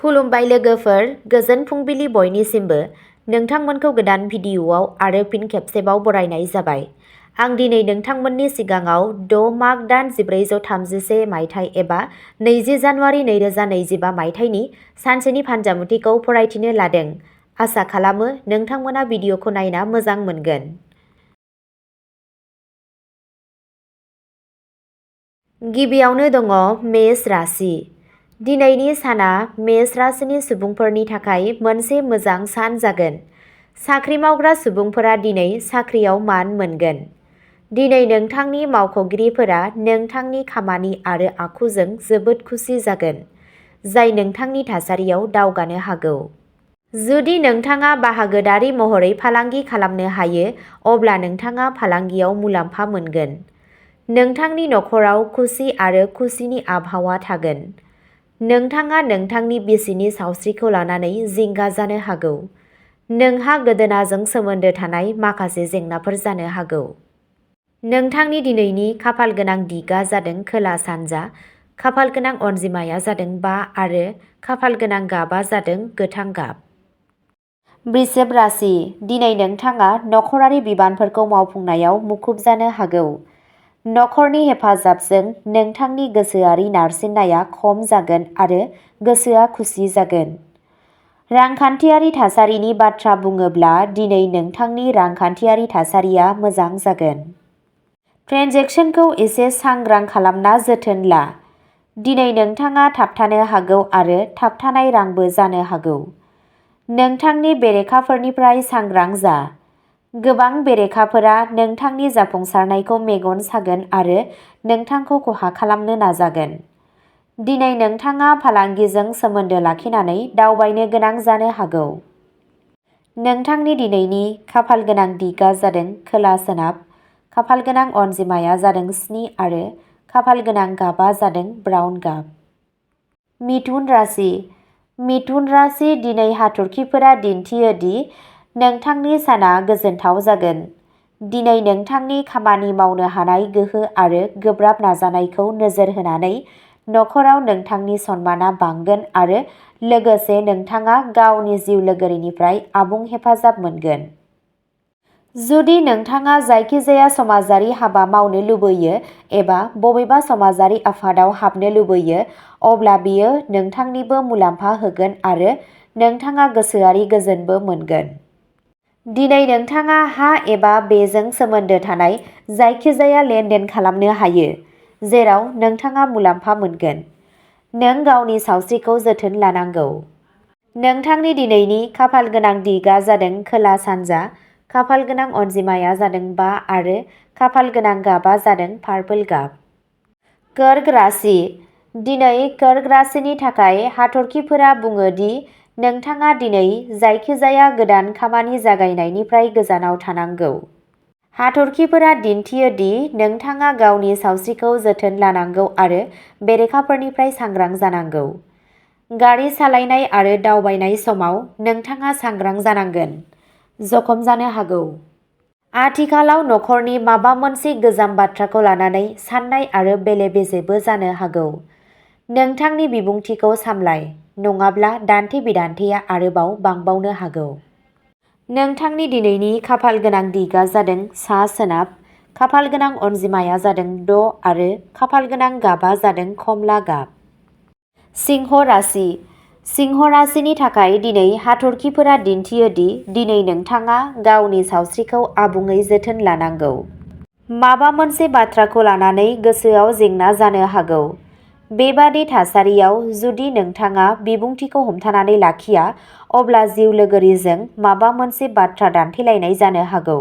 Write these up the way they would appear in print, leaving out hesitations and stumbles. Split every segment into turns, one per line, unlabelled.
खुलुमबाय लोगोफोर, गोजोन फुंबिलि बयनिसिमबो। नोंथांमोनखौ गोदान भिडिअ'आव आरो फिन खेबसेबाव बरायनाय जाबाय। आं दिनै नोंथांमोननि सिगाङाव 6 माघ दान 1431 मायथाइ एबा 20 जानुवारि 2025 मायथाइनि सानसेनि फान्जामुथिखौ फरायथिनो लादों। आसा खालामो नोंथांमोना भिडिअ'खौ नायना मोजां मोनगोन। गिबियावनो दङ मेष राशि। दिनैनि साना मेष राशिनि सुबुंफोरनि थाखाय मोनसे मोजां सान जागोन। साख्रि मावग्रा सुबुंफोरा दिनै साख्रियाव मान मोनगोन। दिनै नोंथांनि मावख'गिरिफोरा नोंथांनि खामानि आरो आखुजों जोबोद खुसि जागोन, जाय नोंथांनि थासारियाव दावगानो हागौ। जुदि नोंथाङा बाहागोदारि महरै फालांगि खालामनो हायो, अब्ला नोंथाङा फालांगियाव मुलाम्फा मोनगोन। नोंथांनि नखराव खुसि आरो खुसिनि आबहावा थागोन। नोंथाङा नोंथांनि बिसिनि सावस्रिखौ लानानै जिंगा जानो हागौ। नोंहा गोदोनाजों सोमोन्दो थानाय माखासे जेंनाफोर जानो हागौ। नोंथांनि दिनैनि खाफालगोनां दिगा जादों खोला-सानजा, खाफालगोनां अनजिमाया जादों 5 आरो खाफालगोनां गाबा जादों गोथां गाब। वृषभ राशि। दिनै नोंथाङा नखरारि बिबानफोरखौ मावफुंनायाव मुखुब जानो हागौ। नखरनि हेफाजाबजों नोंथांनि गोसोआरि नारसिननाया खम जागोन आरो गोसोआ खुसि जागोन। रांखान्थियारि थासारिनि बाथ्रा बुङोब्ला दिनै नोंथांनि रांखान्थियारि थासारिया मोजां जागोन। ट्रेन्जेकसनखौ एसे सांग्रां खालामना जोथोन ला। दिनै नोंथाङा थाबथानो हागौ आरो थाबथानाय रांबो जानो हागौ। नोंथांनि बेरेखाफोरनिफ्राय सांग्रां जा। गोबां बेरेखाफोरा नोंथांनि जाफुंसारनायखौ मेगन सागोन आरो नोंथांखौ खहा खालामनो नाजागोन। दिनै नोंथाङा फालांगिजों सोमोन्दो लाखिनानै दावबायनो गोनां जानो हागौ। नोंथांनि दिनैनि खाफालगोनां दिगा जादों खोला-सोनाब, खाफालगोनां अनजिमाया जादों 7 आरो खाफालगोनां गाबा जादों ब्राउन गाब। मिथुन राशि। मिथुन राशि। दिनै हाथरखिफोरा दिन्थियो दि नोंथांनि साना गोजोनथाव जागोन। दिनै नोंथांनि खामानि मावनो हानाय गोहो आरो गोब्राब नाजानायखौ नोजोर होनानै नखराव नोंथांनि सनमाना बांगोन आरो लोगोसे नोंथाङा गावनि जिउ लोगोरिनिफ्राय आबुं हेफाजाब मोनगोन। जुदि नोंथाङा जायखिजाया समाजारि हाबा मावनो लुबैयो एबा बबेबा समाजारि आफादाव हाबनो लुबैयो, अब्ला बेयो नोंथांनिबो मुलाम्फा होगोन आरो नोंथाङा गोसोआरि गोजोनबो मोनगोन। दिनै नोंथाङा हा एबा बेजों सोमोन्दो थानाय जायखिजाया लेनदेन खालामनो हायो, जेराव नोंथाङा मुलाम्फा मोनगोन। नों गावनि सावस्रिखौ जोथोन लानांगौ। नोंथांनि दिनैनि खाफालगोनां दिगा जादों खोला-सानजा, खाफालगोनां अनजिमाया जादों 5 आरो खाफालगोनां गाबा जादों पार्पल गाब। कर्क राशि। दिनै कर्क राशिनि थाखाय हाथरखिफोरा बुङो दि नोंथाङा दिनै जायखिजाया गोदान खामानि जागायनायनिफ्राय गोजानाव थानांगौ। हाथरखिफोरा दिन्थियो दि नोंथाङा गावनि सावस्रिखौ जोथोन लानांगौ आरो बेरेखाफोरनिफ्राय सांग्रां जानांगौ। गारि सालायनाय आरो दावबायनाय समाव नोंथाङा सांग्रां जानांगोन, जखम जानो हागौ। आथिखालाव नखरनि माबा मोनसे गोजाम बाथ्राखौ लानानै साननाय आरो बेले-बेजेबो जानो हागौ। नोंथांनि बिबुंथिखौ सामलाय, नङाब्ला दान्थे-बिदान्थेया आरोबाव बांबावनो हागौ। नोंथांनि दिनैनि खाफालगोनां दिगा जादों सा-सोनाब, खाफालगोनां अनजिमाया जादों 6 आरो खाफालगोनां गाबा जादों खमला गाब। सिंह राशि। सिंह राशिनि थाखाय दिनै हाथरखिफोरा दिन्थियो दि दिनै नोंथाङा गावनि सावस्रिखौ आबुङै जोथोन लानांगौ। माबा मोनसे बाथ्राखौ लानानै गोसोआव जेंना जानो हागौ। बेबादि थासारियाव जुदि नोंथाङा बिबुंथिखौ हमथानानै लाखिया, अब्ला जिउ लोगोरिजों माबा मोनसे बाथ्रा दान्थेलायनाय जानो हागौ।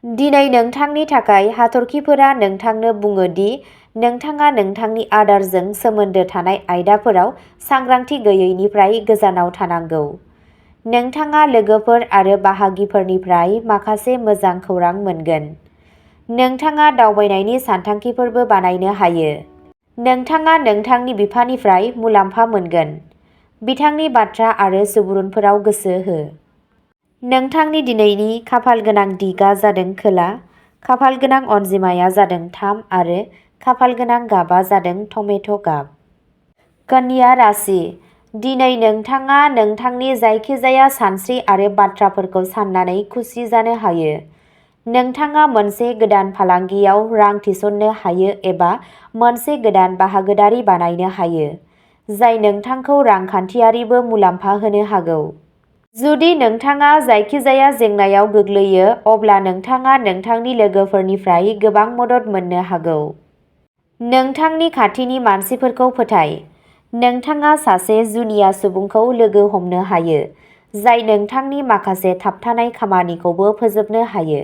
दिनै नोंथांनि थाखाय हाथरखिफोरा नोंथांनो बुङो दि नोंथाङा नोंथांनि आदारजों सोमोन्दो थानाय आयदाफोराव सांग्रांथि गैयैनिफ्राय गोजानाव थानांगौ। नोंथाङा लोगोफोर आरो बाहागिफोरनिफ्राय माखासे मोजां खौरां मोनगोन। नोंथाङा दावबायनायनि सानथांखिफोरबो बानायनो हायो। नोंथाङा नोंथांनि बिफानिफ्राय मुलाम्फा मोनगोन। बिथांनि बाथ्रा आरो सुबुरुनफोराव गोसो हो। नोंथांनि दिनैनि खाफालगोनां दिगा जादों खोला, खाफालगोनां अनजिमाया जादों 3 आरो खाफालगोनां गाबा जादों टमेट' गाब। कन्या राशि। दिनै नोंथाङा नोंथांनि जायखिजाया सानस्रि आरो बाथ्राफोरखौ साननानै खुसि जानो हायो। नोंथाङा मोनसे गोदान फालांगियाव रां थिसननो हायो एबा मोनसे गोदान बाहागोदारि बानायनो हायो, जाय नोंथांखौ रांखान्थियारिबो मुलाम्फा होनो हागौ। जुदि नोंथाङा जायखिजाया जेंनायाव गोग्लैयो, अब्ला नोंथाङा नोंथांनि लोगोफोरनिफ्राय गोबां मदद मोननो हागौ। नोंथांनि खाथिनि मानसिफोरखौ फोथाय। नोंथाङा सासे जुनिया सुबुंखौ लोगो हमनो हायो, जाय नोंथांनि माखासे थाबथानाय खामानिखौबो फोजोबनो हायो।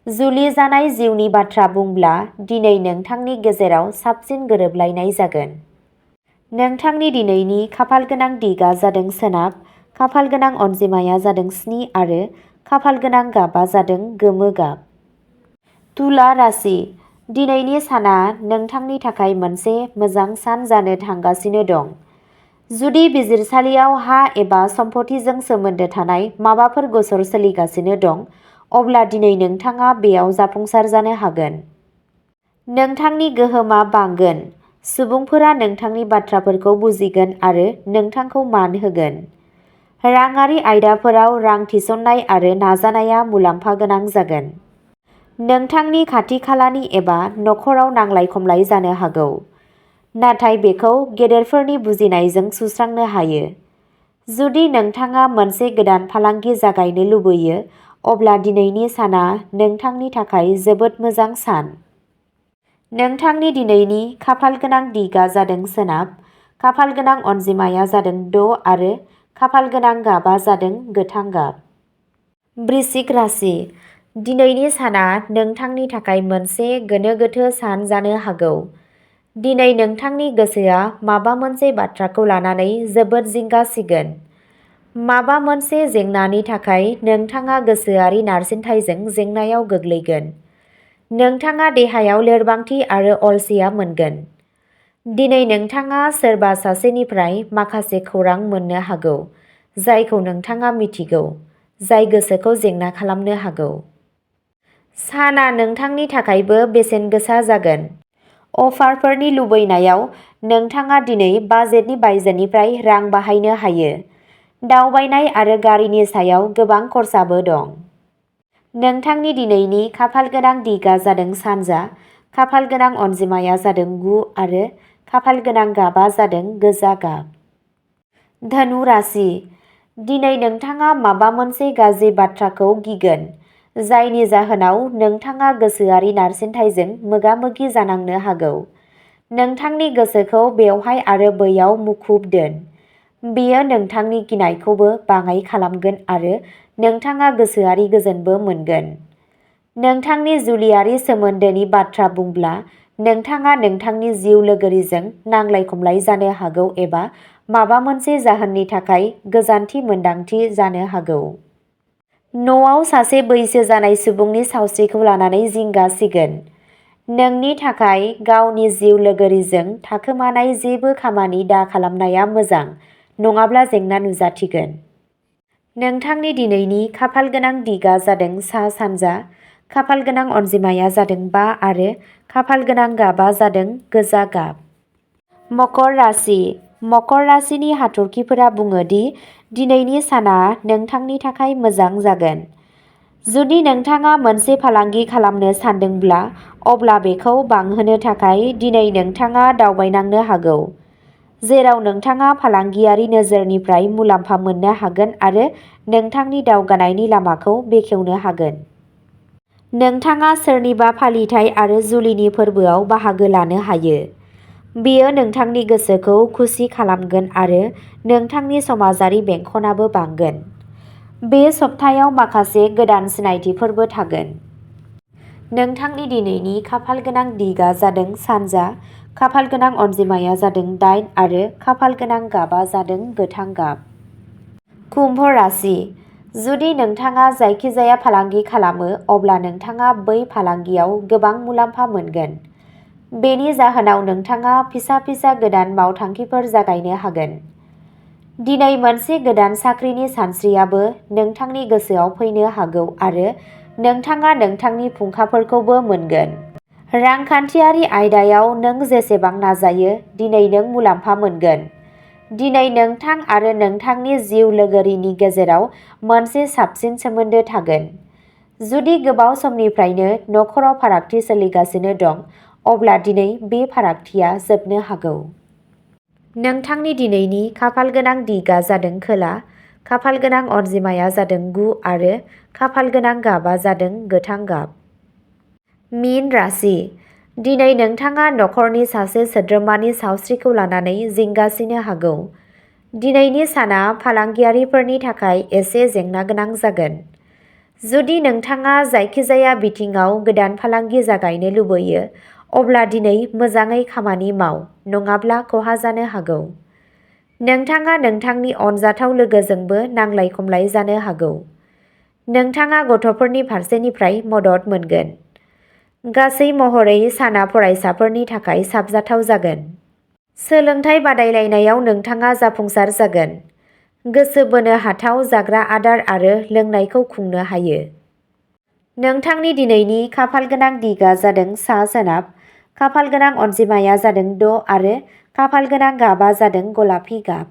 जुलि जानाय जिउनि बाथ्रा बुंब्ला, दिनै नोंथांनि गेजेराव साबसिन गोरोबलायनाय जागोन। नोंथांनि दिनैनि खाफालगोनां दिगा जादों सोनाब, खाफालगोनां अनजिमाया जादों 7 आरो खाफालगोनां गाबआ जादों गोमो गाब। तुला राशि, दिनैनि साना नोंथांनि थाखाय मोनसे मोजां सान जानो थांगासिनो दं। जुदि बिजिरसालियाव हा एबा सम्पथिजों सोमोन्दो थानाय माबाफोर गसर सोलिगासिनो दं, अब्ला दिनै नोंथाङा बेयाव जाफुंसार जानो हागोन। नोंथांनि गोहोमआ बांगोन। सुबुंफोरा नोंथांनि बाथ्राफोरखौ बुजिगोन आरो नोंथांखौ मान होगोन। राङारि आयदाफोराव रां थिसननाय आरो नाजानाया मुलाम्फा गोनां जागोन। नोंथांनि खाथि-खालानि एबा नखराव नांलाय-खमलाय जानो हागौ, नाथाय बेखौ गेदेरफोरनि बुजिनायजों सुस्रांनो हायो। जुदि नोंथाङा मोनसे गोदान फालांगि जागायनो लुबैयो, अब्ला दिनैनि साना नोंथांनि थाखाय जोबोद मोजां सान। नोंथांनि दिनैनि खाफालगोनां दिगा जादों सोनाब, खाफालगोनां अनजिमाया जादों 6 आरो खाफालगोनां गाबआ जादों गोथां गाब। वृश्चिक राशि, दिनैनि साना नोंथांनि थाखाय मोनसे गोनो-गोथो सान जानो हागौ। दिनै नोंथांनि गोसोआ माबा मोनसे बाथ्राखौ लानानै जोबोद जिंगा सिगोन। माबा मोनसे जेंनानि थाखाय नोंथाङा गोसोआरि नारसिनथायजों जेंनायाव गोग्लैगोन। नोंथाङा देहायाव लोरबांथि आरो अलसिया मोनगोन। दिनै नोंथाङा सोरबा सासेनिफ्राय माखासे खौरां मोननो हागौ, जायखौ नोंथाङा मिथिगौ, जाय गोसोखौ जेंना खालामनो हागौ। साना नोंथांनि थाखायबो बेसेन गोसा जागोन। अफारफोरनि लुबैनायाव नोंथाङा दिनै बाजेटनि बायजोनिफ्राय रां बाहायनो हायो। दावबायनाय आरो गारिनि सायाव गोबां खरसाबो दं। नोंथांनि दिनैनि खाफालगोनां दिगा जादों सानजा, खाफालगोनां अनजिमाया जादों 9 आरो खाफालगोनां गाबआ जादों गोजा गाब। धनु राशि, दिनै नोंथाङा माबा मोनसे गाज्रि बाथ्राखौ गिगोन, जायनि जाहोनाव नोंथाङा गोसोआरि नारसिनथायजों मोगा-मोगि जानांनो हागौ। नोंथांनि गोसोखौ बेवहाय आरो बैयाव मुखुब दोन। बेयो नोंथांनि गिनायखौबो बाङाइ खालामगोन आरो नोंथाङा गोसोआरि गोजोनबो मोनगोन। नोंथांनि जुलियारि सोमोन्दोनि बाथ्रा बुंब्ला, नोंथाङा नोंथांनि जिउ लोगोरिजों नांलाय-खमलाय जानो हागौ एबा माबा मोनसे जाहोननि थाखाय गोजानथि मोन्दांथि जानो हागौ। न'आव सासे बैसो जानाय सुबुंनि सावस्रिखौ लानानै जिंगा सिगोन। नोंनि थाखाय गावनि जिउ लोगोरिजों थाखोमानाय जेबो खामानि दाखालामनाया मोजां, नङाब्ला जेंना नुजाथिगोन। नोंथांनि दिनैनि खाफालगोनां दिगा जादों सा-सानजा, खाफालगोनां अनजिमाया जादों 5 आरो खाफालगोनां गाबआ जादों गोजा गाब। मकर राशि, मकर राशिनि हाथरखिफोरा बुङो दि दिनैनि साना नोंथांनि थाखाय मोजां जागोन। जुदि नोंथाङा मोनसे फालांगि खालामनो सानदोंब्ला, अब्ला बेखौ बांहोनो थाखाय दिनै नोंथाङा दावबायनांनो हागौ, जेराव नोंथाङा फालांगियारि नोजोरनिफ्राय मुलाम्फा मोननो हागोन आरो नोंथांनि दावगानायनि लामाखौ बेखेवनो हागोन। नोंथाङा सोरनिबा फालिथाय आरो जुलिनि फोरबोआव बाहागो लानो हायो। बेयो नोंथांनि गोसोखौ खुसि खालामगोन आरो नोंथांनि समाजारि बेंखनाबो बांगोन। बे सप्तायाव माखासे गोदान सिनायथिफोरबो थागोन। नोंथांनि दिनैनि खाफालगोनां दिगा जादों सानजा, खाफालगोनां अनजिमाया जादों 8 आरो खाफालगोनां गाबआ जादों गोथां गाब। कुम्भ राशि, जुदि नोंथाङा जायखिजाया फालांगि खालामो, अब्ला नोंथाङा बै फालांगियाव गोबां मुलाम्फा मोनगोन। बेनि जाहोनाव नोंथाङा फिसा-फिसा गोदान मावथांखिफोर जागायनो हागोन। दिनै मोनसे गोदान साख्रिनि सानस्रियाबो नोंथांनि गोसोआव फैनो हागौ आरो नोंथाङा नोंथांनि फुंखाफोरखौबो मोनगोन। रांखान्थियारि आयदायाव नों जेसेबां नाजायो, दिनै नों मुलाम्फा मोनगोन। दिनै नोंथां आरो नोंथांनि जिउ लोगोरिनि गेजेराव मोनसे साबसिन सोमोन्दो थागोन। जुदि गोबाव समनिफ्रायनो नखराव फारागथि सोलिगासिनो दं, अब्ला दिनै बे फारागथिया जोबनो हागौ। नोंथांनि दिनैनि खाफालगोनां दिगआ जादों खोला, खाफालगोनां अनजिमाया जादों 9 आरो खाफालगोनां गाबआ जादों गोथां गाब। मीन राशि। दिनै नोंथाङा नखरनि सासे सोद्रोमानि सावस्रिखौ लानानै जिंगासिनो हागौ। दिनैनि साना फालांगियारिफोरनि थाखाय एसे जेंना गोनां जागोन। जुदि नोंथाङा जायखिजाया बिथिङाव गोदान फालांगि जागायनो लुबैयो, अब्ला दिनै मोजाङै खामानि माव, नङाब्ला खहा जानो हागौ। नोंथाङा नोंथांनि अनजाथाव लोगोजोंबो नांलाय खमलाय जानो हागौ। नोंथाङा गथ'फोरनि फारसेनिफ्राय मदद मोनगोन। गासै महरै साना फरायसाफोरनि थाखाय साबजाथाव जागोन। सोलोंथाइ बादायलायनायाव नोंथाङा जाफुंसार जागोन। गोसो बोनो हाथाव जाग्रा आदार आरो लोंनायखौ खुंनो हायो। नोंथांनि दिनैनि खाफालगोनां दिगआ जादों सा-सोनाब, खाफालगोनां अनजिमाया जादों 6 आरो खाफालगोनां गाबआ जादों गलापि गाब।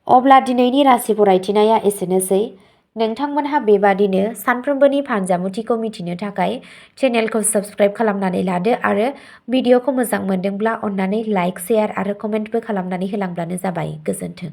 अब्ला दिनैनि राशि फरायथिनाया एसेनोसै। नोंथांमोनहा बेबादिनो सानफ्रोमबोनि फानजामुथिखौ मिथिनो थाखाय चेनेलखौ साबस्क्राइब खालामनानै लादो आरो भिडिअखौ मोजां मोनदोंब्ला अन्नानै लाइक, शेयार आरो कमेन्टबो खालामनानै होलांब्लानो जाबाय। गोजोन्थों।